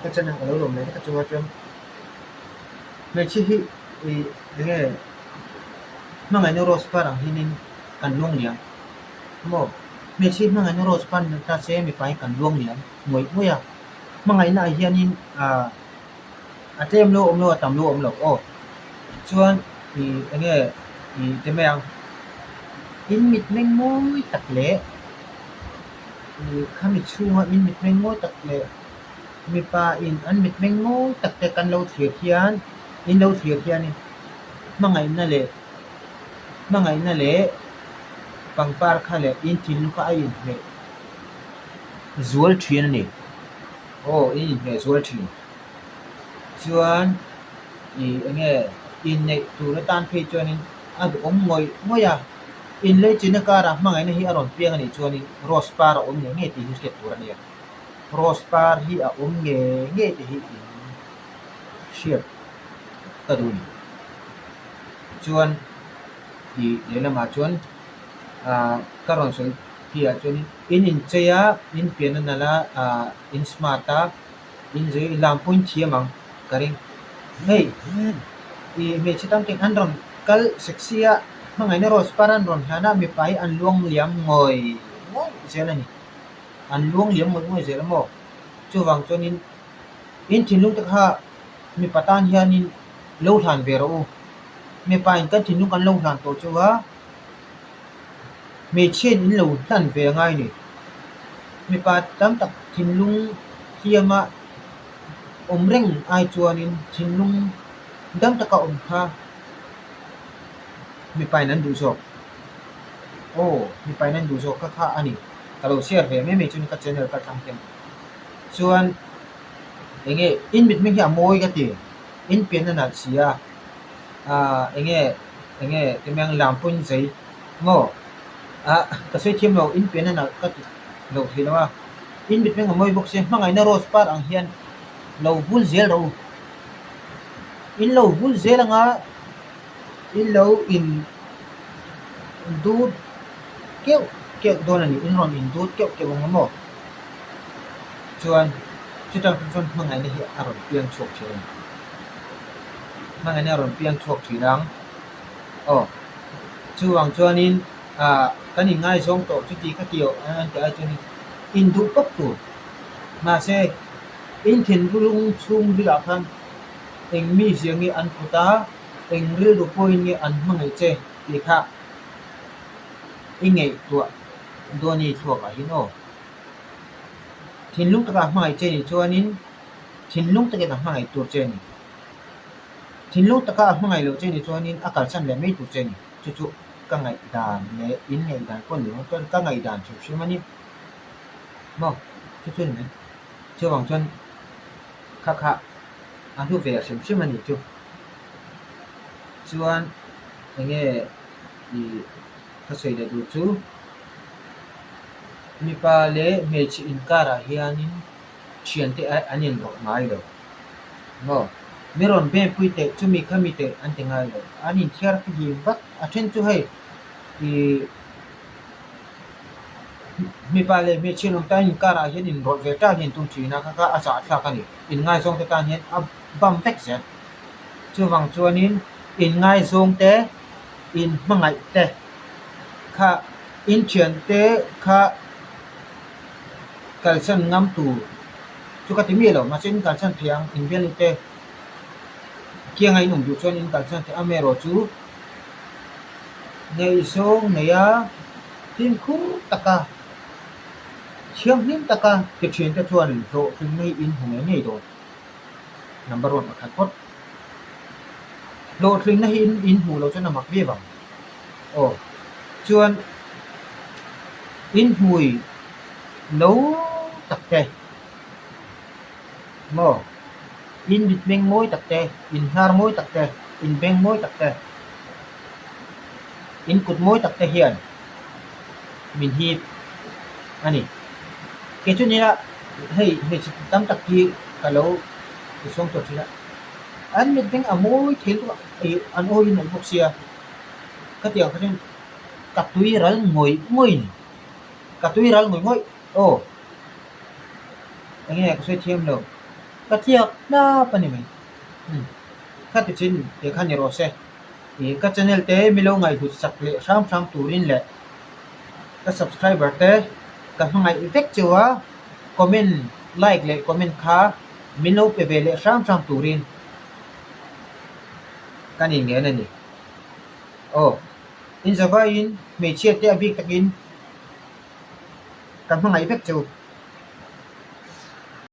Ka channel ka lo lawm leh vek a chungah chuan hmeichhia hi ih eng nge hmangaihna rose par ang hianin kan luang liam maw? Hmeichhia hmangaihna rose par ni ta se mipa hi kan luang liam ngawih ngawih a, hmangaihna ah hianin ah a tlem lo awm lo a tam lo awm lo aw. Chuan ih eng nge ih ti mai ang in mitmeng mawi tak leh ih khami chhunga in mitmeng mawi tak leh mipa in an mitmeng mawi tak te kan lo thlir hian in lo thlir hianin hmangaihna leh hmangaihna leh pangpar kha leh in thinlung kha a inhmeh zual thin a ni. Aw in inhmeh zual thin. Chuan ih eng nge inneih tur atan phei chuanin a duhawm ngawih ngawih a, inleichina karah hmangaihna hi a rawn piang a nih chuanin rose par a awm ngei ngei tih hi hriat tur a nia. Rose par hi a awm ngei ngei tih hi in hriat ka duh a ni. Chuan ih lehlamah chuan ah ka rawn sawi piahah chuanin in inchei a, in pian a nalh a, ah in smart a. Inzui i lam pawhin thiam ang ka ring. Hei i hmeichhe tam tak an rawn kal sexy a, hmangaihna rose par an rawn hlan a, mipa hi an luang liam ngawih ngawih zel a ni. An luang liam ngawih ngawih zel a maw? Chuvang chuanin in thinlung te kha mipa tan hianin lo hlan ve rawh u. Mipa in kan thinlung kan lo hlan tawh chu a. Hmeichhiain in lo hlan ve a ngai ni. Mipa tam tak thinlung hliama awm reng ai chuanin thinlung dam taka awm kha mipain an duh zawk. Aw, mipain an duh zawk kha kha a ni. Ka lo share ve mai mai chu ni ka channel ka tlang hian. Chuan eng nge in mitmeng hi a mawi ka ti. In pian a nalh si a. Aaa eng nge eng nge ti mai ang lam pawhin zei maw ah ka sawi thiam lo in pian a nalh ka ti lo thei lo a in mitmeng a mawi bawk sia hmangaihna rose par ang hian lo vul zel rawh u in lo vul zel anga in lo in dut keuh keuh dawn a ni in rawn in dut keuh keuh ang maw chuan chutang chuan hmangaihna hi a rawn piang chhuak thin a ni. Hmangaihna a rawn piang chhuak thin ang. Aw, chuvang chuanin ah kan inngaizawng tawh chuti kha tih awh an tih ai chuanin induh pawp tur. Mahse, in thinlung chhungrilah khan eng mi zia nge an put a, eng rilru pawhin nge an hmangaih che tih kha i ngaihtuah dawn i thluakah hian aw. Thinlung takah hmangaih che nih chuanin Thinlung takin a hmangaih tur che a ni. Thinlung taka a hmangaih loh che ni chuanin a kalsan leh mai tur che a ni. Chu chu ka ngaihdan leh in ngaihdan pawh ni lo chuan ka ngaihdan hrim hrim a ni maw? Chu chu a ni mai. Chuvang chuan kha kha a hlu ve hrim hrim a ni chu. Chuan eng nge ih ka sawi leh duh chu mipa leh hmeichhe inkarah hianin. Thiante an inrawlh ngai lo. Maw? Mi rawn bengpui teh, chumi khami teh an ti ngai lo. An inthiar fihlim vat. A then chu hei ih mipa leh hmeichhia lawm tan inkarah hian inrawlh ve ṭan hi an tum ṭhin a, kha kha a zahthlak a ni. Inngaizawng te tan hian a bam vek zel. Chuvang chuanin inngaizawng te, inhmangaih te kha inthiante kha. Kalsan ngam tur chu ka ti miah lo mahse in kalsan thei ang in bialnu te kianga in awm duh chuan in kalsan thei ang amaherawh chu ngaihzawng neia fimkhur taka thianghlim taka ti thin te chuan hlawhtlinna hi in hmu ngei ngei dawn number one pakhat phawt hlawhtlinna hi in hmuh loh chuan a mak viau ang. Aw chuan in hmui no tak te maw in mitmeng mawi tak te in hnar mawi tak te in beng mawi tak te in kut mawi tak te hian min hip a ni. Kei chu nia hei hmeichhe tam tak hi ka lo ti chhuang tawh thin a an mitmeng a mawi thei lutuk a ih an awi in an bawk sia. Ka tih ang kha chuan ka tui ral ngawih ngawih a ni. Ka tui ral ngawih ngawih aw. Eng nge ka sawi thiam lo. Ka tliak hlap a ni mai. Umm kha ti chin tih kha ni rawh se. Ih ka channel te mi lo ngaihhlut sak leh hram hram turin leh ka subscriber te ka hmangaih vek cheu a, comment like leh comment kha min lo pe ve leh hram hram turin ka ni ngen a ni. Aw inzavaiin hmeichhia te a bik takin ka hmangaih vek cheu.